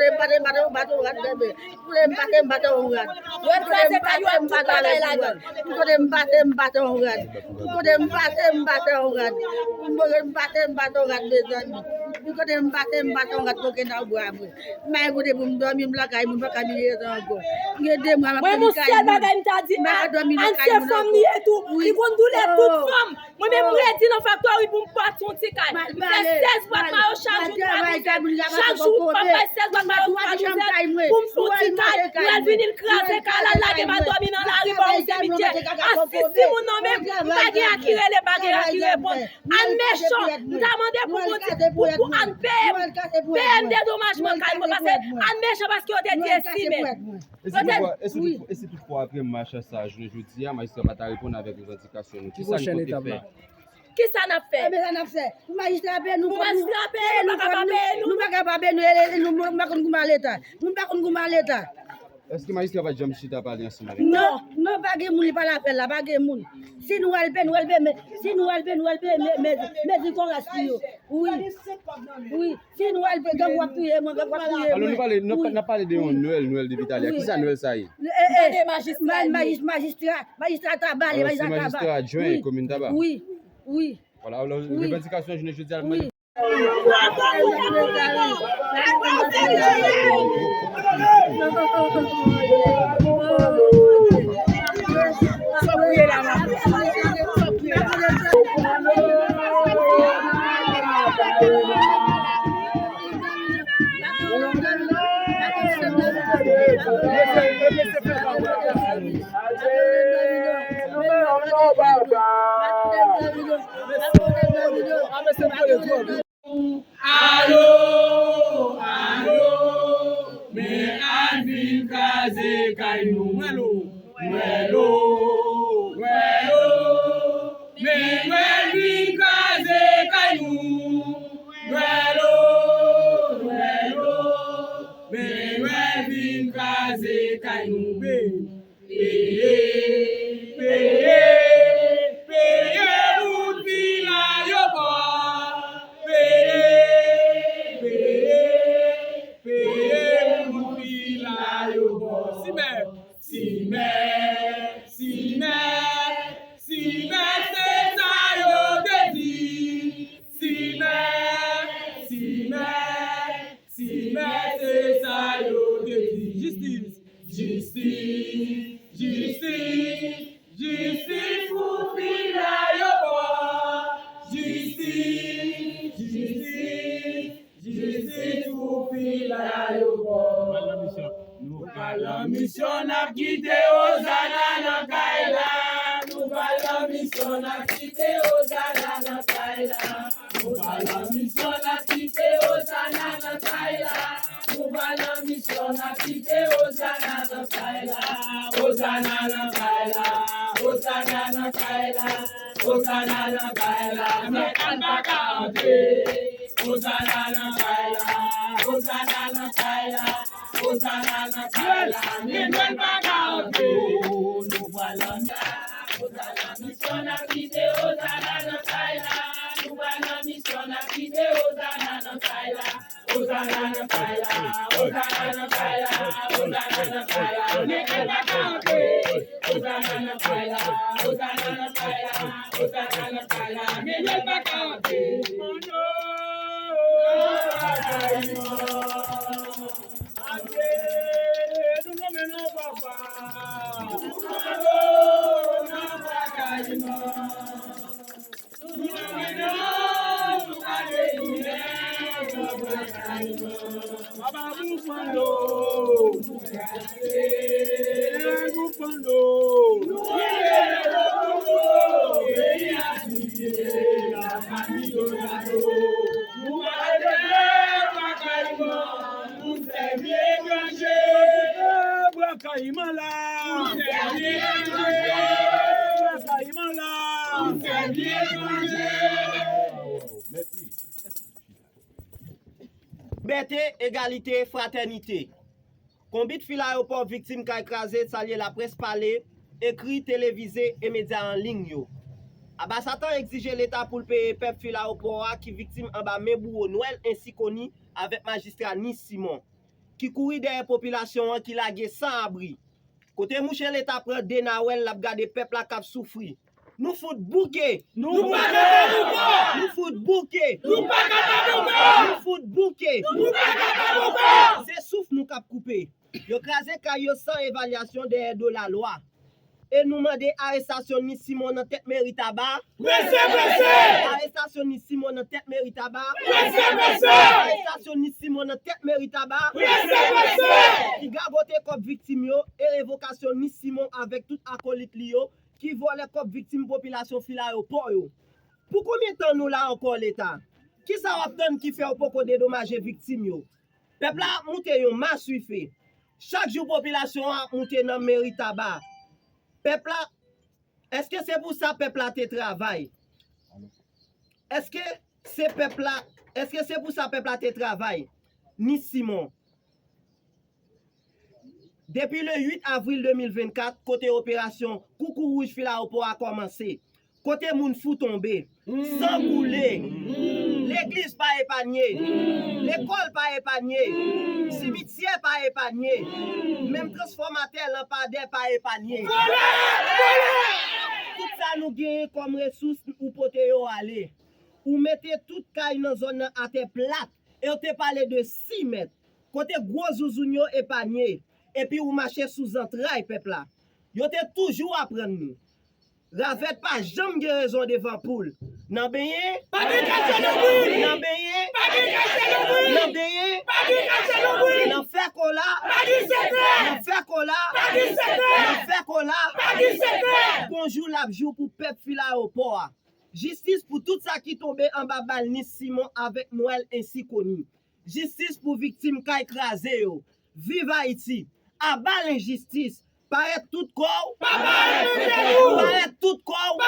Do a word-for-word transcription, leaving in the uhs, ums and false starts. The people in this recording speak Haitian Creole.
kote m pase, m pase yon baton rad, bebe. Pou kote m pase, m pase yon rad. Pou kote m pase, m pase yon rad. Pou kote m pase, m pase yon rad. Pou kote m pase, m pase yon rad. Pou kote m pase, m pase yon rad, mezanmi. Pou kote m pase, m pase yon rad kokenn nan bwa vre. M pa gen kote pou m dòmi, m lakay moun, m pa ka vin rete ankò. M gen de mwa m ap tann kay moun. Mwen, yon sèl bagay m ta di, Ann se fanm li ye tou. Li konn doulè tout fanm. Mwen menm, m redi nan faktori pou m bati yon ti kay. M fè sèz bwat mayo chak jou, twa douzèn. Chak jou, m ap bay sèz bwat mayo, twa douzèn pou m fè yon ti kay. Pou l vini, l kraze kay la, l lage m al dòmi nan lari, bò yon simityè. A sis timoun nan menm, m pa gen a ki rele, pa gen a ki reponn. Ann mechan, m ta mande pou, pou, pou, pou Ann peye m, peye m dedomajman kay mwen, paske Ann mechan, paske yo te di e si mèt. E si toutfwa, e si toutfwa, e si toutfwa apre mach sa, jounen jodi a, majistra pa ta reponn avèk revandikasyon nou, kisa n konte fè? Kisa n ap fè? Ebyen, sa n ap fè. Pou majistra peye nou, pou majistra peye nou, pa ka pa peye nou. Nou pa ka pa peye nou, e, e, nou, nou pa konn kouman Leta. Nou pa konn kouman Leta. Èske majistra pa t janm chita pale ansanm avèk nou? Non, non, pa gen moun, li pa la fè la, pa gen moun. Si nou al peye, nou al peye, men, si nou al peye, nou al peye, men, men, men, men, di koras pou yo. Wi. Wi. Si nou al peye, gang w ap touye mwen, gang w ap touye mwen. Alò, nou pale, nou, n ap pale de yon Nwèl, Nwèl depi talè. Kisa Nwèl sa ye? E, e, majistra, majistra Taba, majistra Taba. Alò, se majistra adjwen komin Taba. Wi, wi. Vwala, alò, revandikasyon jounen jodi a, wi. Alo, alo, men Ann vin kraze kay nou. Nwèl o, Nwèl o, Nwèl o, men Nwèl vin kraze kay nou. Nwèl o, Nwèl o, men Nwèl vin kraze kay nou. Peye, peye, peye moun fin ayewopò. Peye, peye, peye moun fin ayewopò. Simè, simè, simè, simè, se sa yo te di. Simè, simè, simè, se sa yo te di. Jistis. Jistis, jistis, jistis pou fil ayewopò. Jistis, jistis, jistis pou fil ayewopò. Nou pral nan misyon, n ap kite Ozana nan kay la. Nou pral nan misyon, n ap kite Ozana nan kay la. Nou pral nan misyon, n ap kite Ozana nan kay la. Nou pral nan misyon, n ap kite Ozana nan kay la. Ozana nan kay la, Ozana nan kay la, Ozana nan kay la, men Ann pa ka antre. Ozana nan kay la, Ozana nan kay la, Ozana nan kay la, men Nwèl pa ka antre. Nou pral nan Ozana misyon, n ap kite Ozana nan kay la. Nou pral nan misyon, n ap kite Ozana nan kay la. Ozana nan kay la, Ozana nan kay la, Ozana nan kay la, men Nwèl pa ka antre. Ozana nan kay la, Ozana nan kay la, Ozana nan kay la, men Nwèl pa ka antre. Ase, nou nonmen non papa. Nan pa kay non. Bwa Kayiman la! Bwa Kayiman la! Mèsi. Libète, egalite, fratènite. Konbit fil ayewopò, viktim kay kraze, salye laprès pale, ekri, televize e medya an liy yo. Aba Satan egzije Leta pou l peye pèp Filayopò a ki viktim anba men bouwo Nwèl Ensikoni avèk majistra Nis Simon, ki kouri dèyè popilasyon an ki lage san abri. Kote mouche Leta pran de nawèl l ap gade pèp la k ap soufri. Nou fout bouke! Nou pa ka pèdi ankò! Nou fout bouke! Nou pa ka pèdi ankò! Nou fout bouke! Nou pa ka pèdi ankò! Se souf nou k ap koupe. Yo kraze kay yo san evalyasyon dèyè do lalwa. E nou mande arestasyon Nis Simon nan tèt meri Taba. Prese, prese! Arestasyon Nis Simon nan tèt meri Taba. Prese, prese! Arestasyon Nis Simon nan tèt meri Taba. Prese, prese! Ki gagote kòb viktim yo e revokasyon Nis Simon avèk tout akolit li yo ki vòlè kòb viktim popilasyon Filayopò yo. Pou konbyen tan nou la ankò, Leta? Kisa w ap tann ki fè w poko dedomaje viktim yo? Pèp la ap moute yon maswife. Chak jou popilasyon an ap moute nan meri Taba. Pèp la, èske se pou sa pèp la te travay? Èske se pèp la, èske se pou sa pèp la te travay? Nis Simon. Depi le uit avril de mil vennkat, kote operasyon Koukouwouj Filayopò a kòmanse, kote moun fou tonbe, san koule, legliz pa epanye, lekòl pa epanye, simityè pa epanye, menm transfòmatè lanpadè pa epanye. Tout sa nou genyen kòm resous, ou pote yo ale. Ou mete tout kay nan zòn nan atè plat, e w te pale de sis mèt, kote gwo zouzoun yo epanye, epi ou mache sou zantray pèp la. Yo te toujou aprann nou, ravèt pa janm gen rezon devan poul. Nan benyen, pa gen kache nan bouy! Nan benyen, pa gen kache nan bouy! Nan benyen, pa gen kache nan bouy! Nan fè kola, pa gen sekrè! Nan fè kola, pa gen sekrè! Nan fè kola, pa gen sekrè! Gon jou l ap jou pou pèp Filayopò a. Jistis pou tout sa ki tonbe anba bal Nis Simon avèk Nwèl Ensikoni. Jistis pou viktim kay kraze yo. Viv Ayiti! Aba lenjistis! Parèt tout kò w! Papa arete nou! Parèt tout kò w!